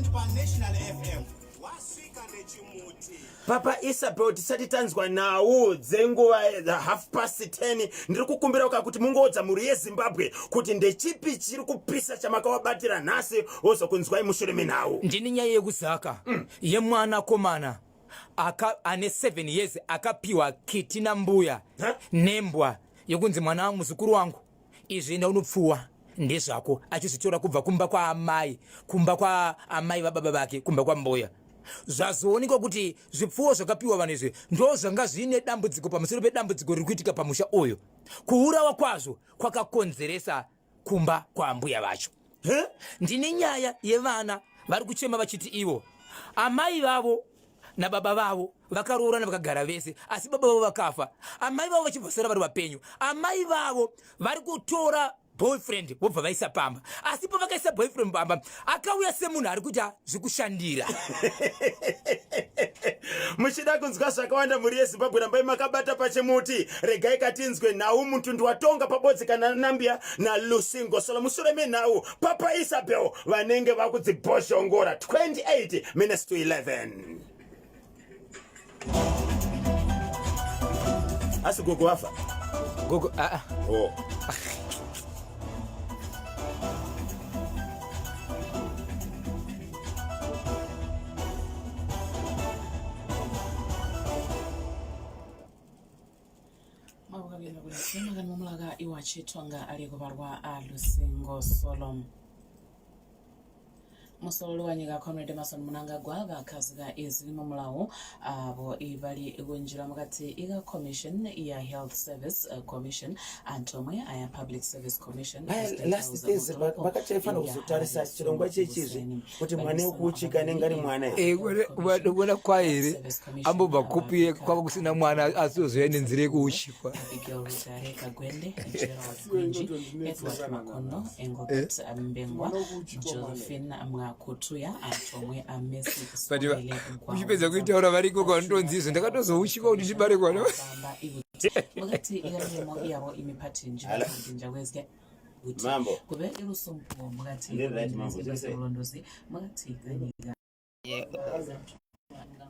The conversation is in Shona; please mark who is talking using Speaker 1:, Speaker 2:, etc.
Speaker 1: Weekend paNational FM wasvika nechimuti.
Speaker 2: Papa Isabel, tisati tanzwa nhau dzenguva half past 10, ndiri kukumbira ka kuti mungoudza mhuri yeZimbabwe kuti ndechipi chiri kupisa chamakawabatira nhasi, wozokunzwai mushure menhau.
Speaker 3: Ndini nyaya yekuzaka yemwanakomana aka ane 7 years akapiwa kiti nambuya
Speaker 2: Huh?
Speaker 3: nembwa yekunzi mwana muzukuru wangu izvi enda unopfuwa ndezvako, achizvitora kubva kumba kwaamai, kumba kwaamai vababa vake, kumba kwambuya. Zvazoonekwa kuti zvipfuwo zvakapiwa vanhu izvi ndo zvanga zviine dambudziko pamusoro pedambudziko riri kuitika pamusha uyu. Kuurawa kwazvo kwakakonzeresa kumba kwaambuya vacho. Ndine nyaya yevana vari kuchema vachiti ivo amai vavo nababa vavo vakaroorana vakagara vese, asi baba vavo vakafa, amai vavo vachibva sara vari vapenyu. Amai vavo vari kutora boyfriend vobva vaisa pamba, asi pavakaisa boyfriend pamba akauya semunhu ari kuita zvekushandira.
Speaker 2: Muchida kunzwa zvakawanda mhuri yeZimbabwe, rambai makabata pachimuti. Regai katinzwe nhau mutundu watonga pabodzi kana Nambia naLucy Ngosolo. Mushure menhau, Papa Isabel vanenge vakudzibhozhongora. 28 minutes to 11. Asi gogo vafa?
Speaker 3: Gogo aa.
Speaker 2: Oh.
Speaker 4: Makani mumulaka iwa Chitonga ali kubalwa a Lusingo Solom. Musololi wanyika Comrade Emmerson Mnangagwa bakhazika izili mumulawo abo ibali kunjila mukati ika commission ya Health Service Commission antomwe aya Public Service Commission.
Speaker 2: Vaya last Thursday vakati aifanira kuzotarisa chirongwa chechizvi kuti mwana wekuuchika anenge ari mwana here.
Speaker 5: Unoona kwa here ambobva kupi kwava kusina mwana asi ozoya nenzira yekuuchikwa.
Speaker 4: Abigail Rugare Kagwende, Gerald Gwinji, Edward Makondo, Engobert Mbengwa, Josephine Mwakutuya, antomwe aMessi
Speaker 5: But
Speaker 4: Sibongile
Speaker 5: uchipedza kuitaura variko kwanotonzi izvo ndakatozouchikwa kuti ndibare kwana.
Speaker 4: Bamba ikuti mukati ikamemo iyavo imipati njinja kwezge kuti
Speaker 2: Mambo.
Speaker 4: kube irusumbuko mukati
Speaker 2: Ndiri right, mambo.
Speaker 4: ulondozi mukati kwenyika.